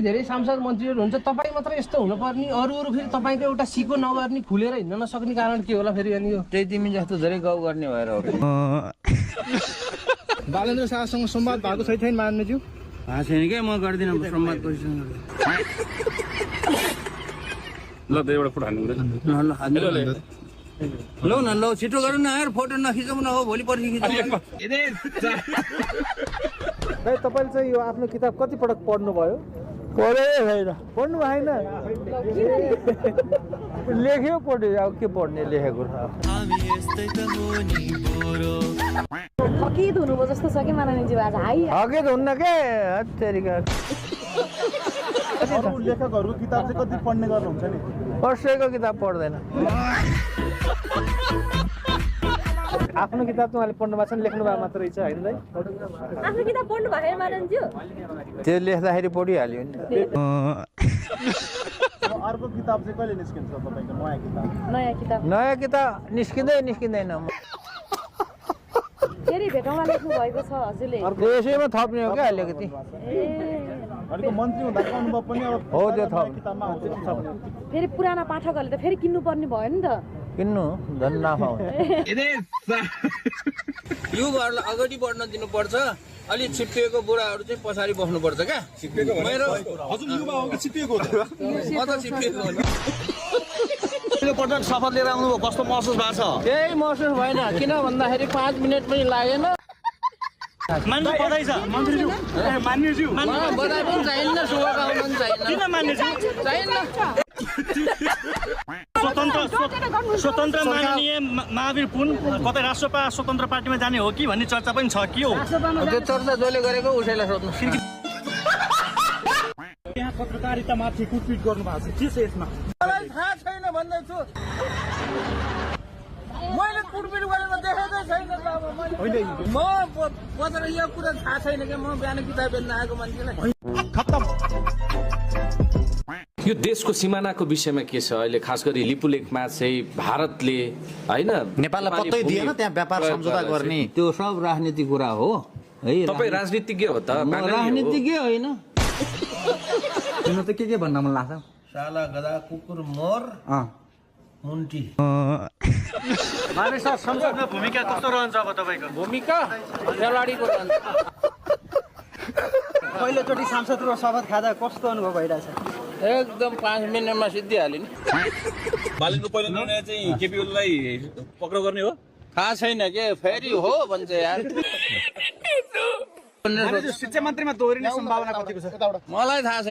धेरै सांसद मन्त्रीहरू हुन्छ, तपाईँ मात्र यस्तो हुनुपर्ने, अरू फेरि तपाईँको एउटा सिको नगर्ने, खुलेर हिँड्न नसक्ने कारण के होला फेरि? अनि यो त्यही तिमी जस्तो धेरै गाउँ गर्ने भएर हो। बालेन्द्र शाहसँग संवाद भएको छैन मान्नेज्यू? भएको छैन क्या, म गर्दिनँ संवाद कोहीसँग। ल त एउटा फोटो हान्नु हुँदैन। लौ न लौ छिटो गरौँ न यार, फोटो नखिचौँ न हो, भोलि पर्सि खिचौँ। तपाईँले चाहिँ यो आफ्नो किताब कति पटक पढ्नुभयो? पढेकै छैन। पढ्नु भएन? लेख्यो पढ्यो, अब के पढ्ने लेखेको छ। थकित हुनुभयो जस्तो छ कि माननीयज्यू आज? हकित हुन्न के हत्तेरिका। अरू लेखकहरूको किताब चाहिँ कति पढ्ने गर्नुहुन्छ नि? कसैको किताब पढ्दैन। आफ्नो किताब चाहिँ उहाँले पढ्नु भएको छ, लेख्नु भएको मात्रै छ होइन? आफ्नो किताब पढ्नु भएन माननीयज्यू? त्यो लेख्दाखेरि पढिहाल्यो नि। अर्को किताब चाहिँ कहिले निस्किन्छ तपाईँको नयाँ किताब? नयाँ किताब निस्किँदैन। फेरि भेटौँला लेख्नु भएको छ हजुरले? यसैमा थप्ने हो क्या अलिकति। अलिक मन्त्री हुँदाको अनुभव पनि अब हो त्यो थप। किताबमा हुन्छ कि छ? फेरि पुराना पाठकहरूले त फेरि किन्नु पर्ने भयो नि त। किन्नु धन नाफा हुन्छ। युवाहरूलाई अगाडि बढ्न दिनुपर्छ, अलि छिप्पिएको बुढाहरू चाहिँ पछाडि बस्नुपर्छ क्या। हजुर युवा हो कि छिप्पिएको हो? म त छिप्पिएको हो। पटक शपथ लिएर आउनुभयो, कस्तो महसुस भएको छ? केही महसुस भएन, किन भन्दाखेरि 5 मिनट पनि लागेन। मान्नु बधाई छ मन्त्रीज्यू। मान्नेज्यू बधाई पनि चाहिन्न, शुभकामना पनि चाहिन्न। किन मान्नेज्यू? चाहिन्न। स्वतन्त्र माननीय महावीर पुन कतै राष्ट्रपा स्वतन्त्र पार्टीमा जाने हो कि भन्ने चर्चा पनि छ कि हो? त्यो चर्चा जसले गरेको उसैलाई सोध्नु। यहाँ पत्रकारितामाथि कुटपिट गर्नु भएको छ, के छ यसमा? मलाई थाहा छैन भन्दैछु। मैले कुटपिट गरेर देखेकै छैन त। अब म पत्र यो कुरा थाहा छैन क्या, म बिहान किताब बेच्न आएको मान्छेलाई। यो देशको सिमानाको विषयमा के छ अहिले, खास गरी लिपुलेखमा चाहिँ भारतले होइन नेपाललाई पत्तै दिएन त्यहाँ व्यापार सम्झौता गर्ने? त्यो सब राजनीतिक कुरा हो है। तपाईँ राजनीतिज्ञ हो त? म राजनीतिज्ञ होइन। तिम्रो त के भन्न मन लाग्छ? साला गधा कुकुर मोर मुन्टी। माननीय सर, संसदमा भूमिका कस्तो रहन्छ अब तपाईँको? भूमिका खेलाडीको रहन्छ। पहिलोचोटि सांसदको शपथ खाँदा कस्तो अनुभव भइरहेछ? एकदम 5 मिनटमा सिद्धिहाल्यो नि। बालेनको पहिलो निर्णय चाहिँ केपी ओलीलाई पक्राउ गर्ने हो? थाहा छैन के, फेरि हो भन्छ यार। शिक्षा मन्त्रीमा दोहोरिने सम्भावना कतिको छ? मलाई थाहा छैन।